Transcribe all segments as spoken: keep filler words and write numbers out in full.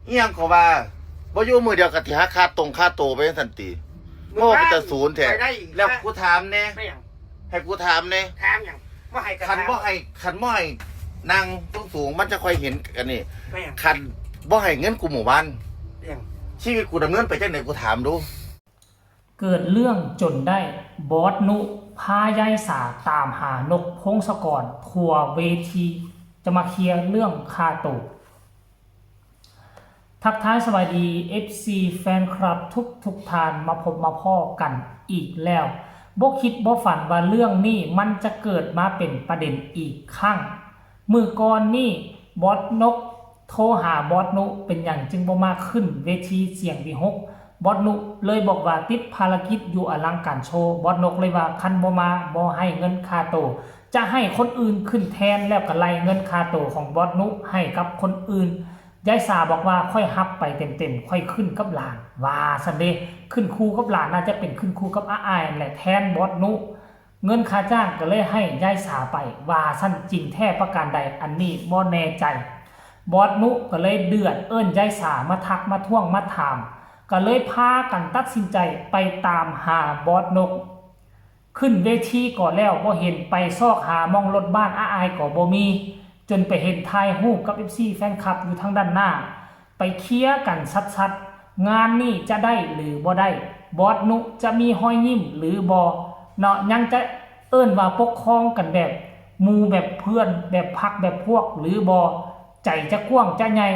อีหยังก็ว่า บ่อยู่มื้อเดียวก็สิหักค่าตรงค่าโตไปจั่งซั้นติ โอ้ เป็นตาสูนแท้ ไปได้อีก แล้วกูถามแน่ ไม่หยัง ให้กูถามแน่ ถามหยัง บ่ให้ก็ คัน ถาม บ่ให้ คันบ่ให้นั่งสูงๆ มันจะค่อยเห็นกันนี่ ไม่หยัง คันบ่ให้เงินกูหมู่บ้าน ไม่หยัง ชีวิตกูดำเนินไปจังได๋ กูถามดู เกิดเรื่องจนได้ บอสนุพายายสาตามหานกพงศกรทั่วเวที จะมาเคลียร์เรื่องค่าโต ทักทายสวัสดี เอฟซี แฟนคลับทุกทุกท่าน มาพบมาพ้อกันอีกแล้ว บ่คิดบ่ฝันว่าเรื่องนี้มันจะเกิดมาเป็นประเด็นอีกครั้ง มื้อก่อนนี้บอสนกโทรหาบอสนุ เป็นหยังจึงบ่มาขึ้นเวทีเสียงวิหก บอสนุเลยบอกว่าติดภารกิจอยู่อลังการโชว์ บอสนกเลยว่าคันบ่มาบ่ให้เงินค่าโต จะให้คนอื่นขึ้นแทน แล้วก็ไล่เงินค่าโตของบอสนุให้กับคนอื่น ยายสาบอกว่าค่อยฮับไปเต็มๆ ค่อยขึ้นกับหลาน ว่าซั้นเด้ ขึ้นคู่กับหลานน่าจะเป็นขึ้นคู่กับอาอ้ายนั่นแหละ แทนบอสนุ เงินค่าจ้างก็เลยให้ยายสาไป ว่าซั้น จริงแท้ประการใด อันนี้บ่แน่ใจ บอสนุก็เลยเดือด เอิ้นยายสามาทักมาท้วงมาถาม ก็เลยพากันตัดสินใจไปตามหาบอสนก ขึ้นเวทีก็แล้วบ่เห็น ไปซอกหาหม่องรถบ้านอาอ้ายก็บ่มี จนไปเห็นถ่ายรูปกับ เอฟซี แฟนคลับอยู่ทางด้านหน้า ไปเคลียร์กันชัดๆ งานนี้จะได้หรือบ่ได้ บอสนุจะมีฮอยยิ้มหรือบ่ เนาะ ยังจะเอิ้นว่าปกครองกันแบบหมู่แบบเพื่อน แบบพรรคแบบพวกหรือบ่ ใจจะกว้างจะใหญ่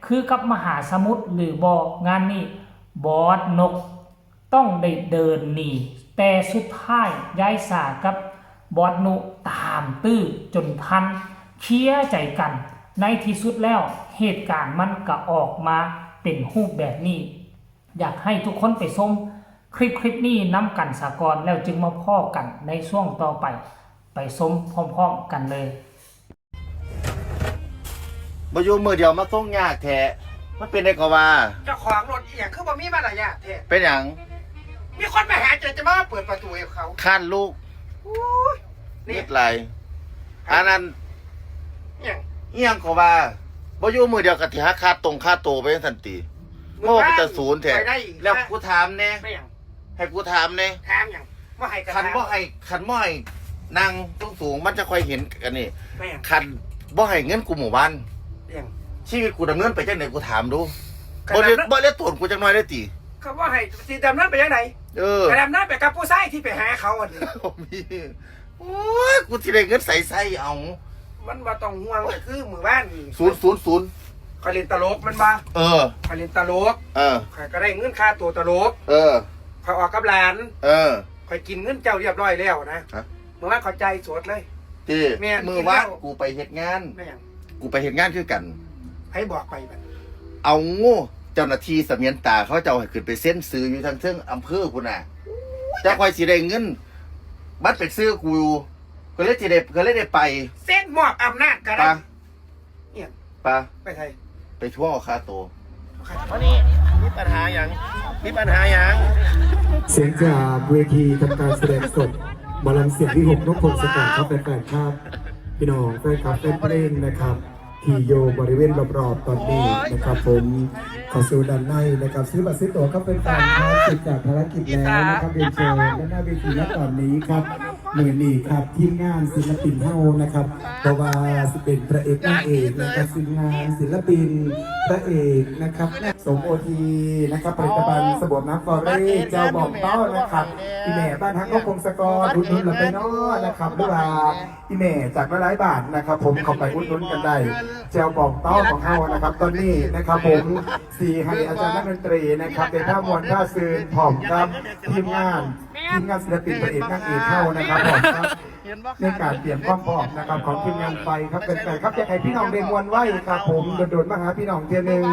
คือกับมหาสมุทรหรือบ่ งานนี้ บอสนก ต้องได้เดินหนี แต่สุดท้ายยายสากับบอสนุตามตื้อจนทัน เคลียร์ใจกัน ในที่สุดแล้วเหตุการณ์มันก็ออกมาเป็นรูปแบบนี้ อยากให้ทุกคนไปชมคลิปคลิปนี้นำกันสาก่อน แล้วจึงมาพ้อกันในช่วงต่อไป ไปชมพร้อมๆกันเลย บ่อยู่มื้อเดียวมาส่งยากแท้ มันเป็นได้ก็ว่า เจ้าของรถอีหยังคือบ่มีมารยาทแท้ เป็นหยัง มีคนมาหาเจ้าจะมาเปิดประตูให้เขา คันลูก โอ้ย นี่ นิดหลาย อันนั้น อีหยัง อีหยังก็ว่า บ่อยู่มื้อเดียวก็สิหักค่าตรงค่าโตไปจั่งซั้นติ โอ้ เป็นตาสูนแท้ ไปได้อีก แล้วกูถามแน่ ไม่หยัง ให้กูถามแน่ ถามหยัง บ่ให้ก็ คัน ถาม บ่ให้ คันบ่ให้นั่งสูงๆ มันจะค่อยเห็นกันนี่ ไม่หยัง คันบ่ให้เงินกูหมู่บ้าน ไม่หยัง ชีวิตกูดำเนินไปจังได๋ กูถามดู ก็ บ่ได้ ดำเนิน บ่ได้โตนกูจักหน่อยได้ติ เขาบ่ให้สิดำเนินไปจังได๋ เออ ก็ดำเนินไปกับผู้ชายที่ไปหาเขาอันนี้ มี โอ้ย กูสิได้เงินใสใส่เอา มันบ่ต้องห่วง ก็คือมื้อวานนี่ ศูนย์ ศูนย์ ศูนย์ ข้อยเล่นตลกมันบ่ เออ ข้อยเล่นตลก เออ ข้อยก็ได้เงินค่าตัวตลก เออ ข้อยออกกับหลาน เออ ข้อยกินเงินเจ้าเรียบร้อยแล้วนะ ฮะ มื้อวานข้อยจ่ายสดเลย ติ แม่น มื้อวาน กินแล้ว กูไปเฮ็ดงาน แม่น กูไปเฮ็ดงานคือกัน ไผบอกไปบัดนี้ เอา เจ้าหน้าที่เสมียนตาเขาเจ้าให้ขึ้นไปเซ็นชื่ออยู่ทางเทิงอำเภอพุ้นน่ะ จั่งข้อยสิได้เงิน บัตรเป็นชื่อกูอยู่ ก็เลยสิได้ ก็เลยได้ไป เซ็นมอบอำนาจก็ได้ ปะ เนี่ย ปะ ไปไส ไปทวงเอาค่าโต วันนี้มีปัญหาหยัง มีปัญหาหยัง เสียงจากเวทีทำการแสดงสด หมอลำเสียงวิหก นกพงศกรครับ แฟนๆครับ พี่น้องแฟนคลับแฟนเพลงนะครับ ที่อยู่บริเวณรอบๆตอนนี้นะครับผม เข้าสู่ด้านในนะครับ ซื้อบัตรซื้อตั๋วครับแฟนๆครับ เสร็จจากภารกิจแล้วนะครับ เรียนเชิญด้านหน้าเวทีณตอนนี้ครับ มื้อนี้ครับ ทีมงานศิลปินเฮานะครับ เพราะว่าสิเป็นพระเอกนางเอกนะครับ ทีมงานศิลปินพระเอกนะครับ สมโอทีนะครับ ผลิตภัณฑ์สบู่น้ำฟอเรส เจลบ่องเต้านะครับ อีแม่บ้านฮักนกพงศกร อุดหนุนละไปเนาะนะครับ หรือว่า อีแม่จากหลายๆบ้านนะครับผม เข้าไปอุดหนุนกันได้ เจลบ่องเต้าของเฮานะครับ ตอนนี้นะครับผม สิให้อาจารย์นักดนตรีนะครับ ได้พาม่วนพาซื่นพร้อมกับทีมงาน ทีมงานศิลปินพระเอกนางเอกเฮานะครับ พร้อมกับในการเตรียมความพร้อมนะครับ ของทีมงานไฟครับ เป็นไงครับ อยากให้พี่น้องได้ม่วนไวครับผม โดนๆมาหาพี่น้องเทื่อนึง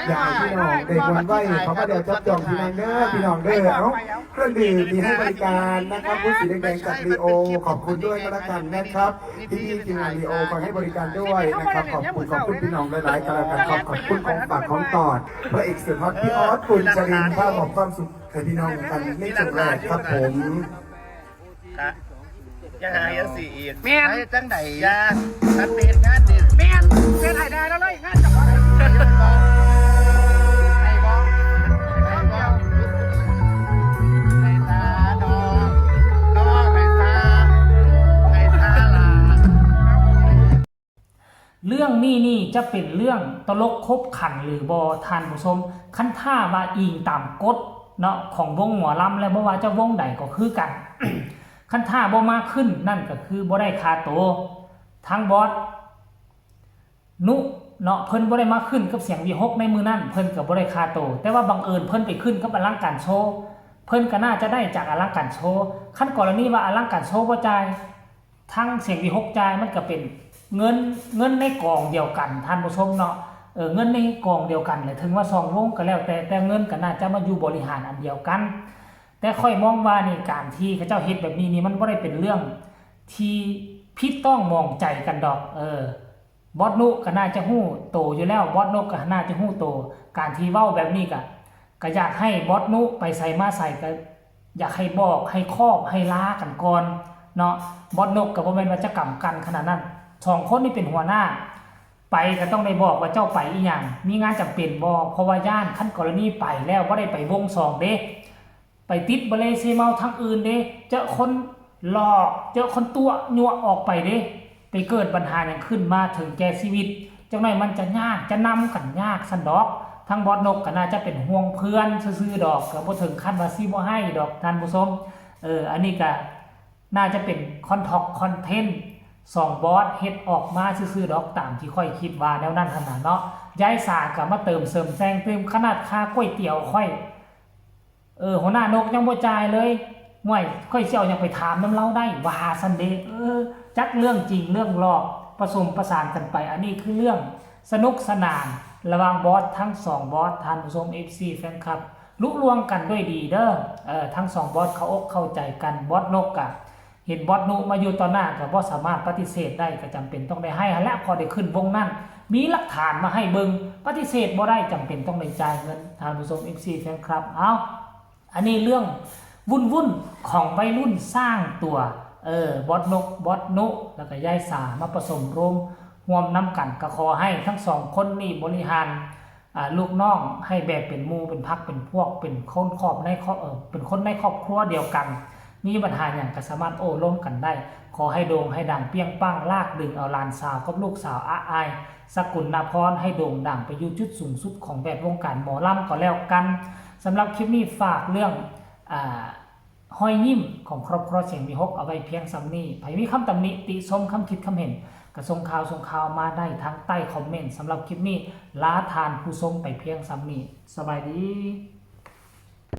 อยากให้พี่น้องได้ม่วนไว เขามาเดี๋ยวจับจองพี่น้องเด้อ พี่น้องเด้อ เอ้า เครื่องดื่มมีให้บริการนะครับ บูธสีแดงๆจากลีโอ ขอบคุณด้วยก็แล้วกันนะครับ ที่นี่ทีมงานลีโอคอยให้บริการด้วยนะครับ ขอบคุณ ขอบคุณพี่น้องหลายๆก็แล้วกันครับ ขอบคุณของฝากของตอน พระเอกสุดฮอตพี่ออส ปุญจรินทร์ พามอบความสุขให้พี่น้องกันในช่วงแรกครับผม ค่ะ อย่าหาจังสี่อีก แม่น ไปจังใด๋ อย่า ฉันไปเฮ็ดงานดิ แม่น เป็นไห้ได้แล้วเลย งานเจ้าของ จะเป็นเรื่องตลกขบขันหรือบ่ ท่านผู้ชม คันถ้าว่าอิงตามกฎเนาะของวงหมอลำ และบ่ว่าจะวงใดก็คือกัน คันถ้าบ่มาขึ้นนั่นก็คือบ่ได้ค่าโต ทั้งบอสนุเนาะ เพิ่นบ่ได้มาขึ้นกับเสียงวีหกในมื้อนั้น เพิ่นก็บ่ได้ค่าโต แต่ว่าบังเอิญเพิ่นไปขึ้นกับอลังการโชว์ เพิ่นก็น่าจะได้จากอลังการโชว์ คันกรณีว่าอลังการโชว์บ่จ่าย ทั้งเสียงวีหกจ่าย มันก็เป็นเงิน เงินในกองเดียวกัน ท่านผู้ชมเนาะ เออ เงินในกองเดียวกันแหละ ถึงว่าสองวงก็แล้วแต่ แต่เงินก็น่าจะมาอยู่บริหารอันเดียวกัน แต่ข้อยมองว่านี่ การที่เขาเจ้าเฮ็ดแบบนี้นี่ มันบ่ได้เป็นเรื่องที่ผิดต้องหมองใจกันดอก เออ บอสนุก็น่าจะฮู้โตอยู่แล้ว บอสนกก็น่าจะฮู้โต การที่เว้าแบบนี้ก็ ก็อยากให้บอสนุไปไสมาไสก็อยากให้บอกให้คอบให้ลากันก่อนเนาะ บอสนกก็บ่แม่นว่าจะกำกันขนาดนั้น สองคนนี่เป็นหัวหน้า ไปก็ต้องได้บอกว่าเจ้าไปอีหยัง มีงานจำเป็นบ่ เพราะว่าย่านคันกรณีไปแล้วบ่ได้ไปวงสองเด้ ไปติดบะเลเซเมาทางอื่นเด้ เจอคนหลอก เจอคนตั๋วยั่วออกไปเด้ ไปเกิดปัญหาหยังขึ้นมาถึงแก่ชีวิต จักหน่อยมันจะยาก จะนำกันยากซั้นดอก ทั้งบอสนกก็น่าจะเป็นห่วงเพื่อนซื่อๆดอก ก็บ่ถึงขั้นว่าสิบ่ให้ดอก ท่านผู้ชม เออ อันนี้ก็น่าจะเป็นคอนทอกคอนเทนต์ สองบอสเฮ็ดออกมาซื่อๆดอก ตามที่ข้อยคิดว่าแนวนั้นหั้นน่ะเนาะ ยายสาก็มาเติมเสริมแซงเติม ขนาดค่าก๋วยเตี๋ยวข้อย เออ หัวหน้านกยังบ่จ่ายเลย ห่วย ข้อยสิเอาหยังไปถามนำลาวได้ ว่าซั้นเด้ เออ จักเรื่องจริงเรื่องหลอก ผสมประสานกันไป อันนี้คือเรื่องสนุกสนานระหว่างบอสทั้งสองบอส ท่านผู้ชม เอฟซี แฟนคลับ ลุล่วงกันด้วยดีเด้อ เออ ทั้งสองบอสเข้าอกเข้าใจกัน บอสนกกะ เห็นบอสนุมาอยู่ต่อหน้าก็บ่สามารถปฏิเสธได้ ก็จำเป็นต้องได้ให้หั้นแหละ พอได้ขึ้นวงนั้น มีหลักฐานมาให้เบิ่ง ปฏิเสธบ่ได้ จำเป็นต้องได้จ่ายเงิน ท่านผู้ชม เอฟซี แฟนคลับ เอ้า อันนี้เรื่องวุ่นๆของวัยรุ่นสร้างตั๋ว เออ บอสนก บอสนุ แล้วก็ยายสามาผสมร่วม ร่วมนำกัน ก็ขอให้ทั้งสองคนนี่บริหาร อ่า ลูกน้องให้แบบเป็นหมู่เป็นพรรคเป็นพวก เป็นคนครอบในครอบ เอ่อ เป็นคนในครอบครัวเดียวกัน มีปัญหาหยังก็สามารถโอ้ร่วมกันได้ ขอให้โด่งให้ดังเปรี้ยงปัง ลากดึงเอาหลานสาวกับลูกสาวอาอาย สกุลนภรณ์ ให้โด่งดังไปอยู่จุดสูงสุดของแวดวงการหมอลำก็แล้วกัน สำหรับคลิปนี้ฝากเรื่อง อ่า ฮอยยิ้มของครอบครัวเสียงวีหกเอาไว้เพียงส่ำนี้ ไผมีคำตำหนิติชม คำคิดคำเห็น ก็ส่งข่าว ส่งข่าวมาได้ทางใต้คอมเมนต์ สำหรับคลิปนี้ ลาท่านผู้ชมไปเพียงส่ำนี้ สบายดี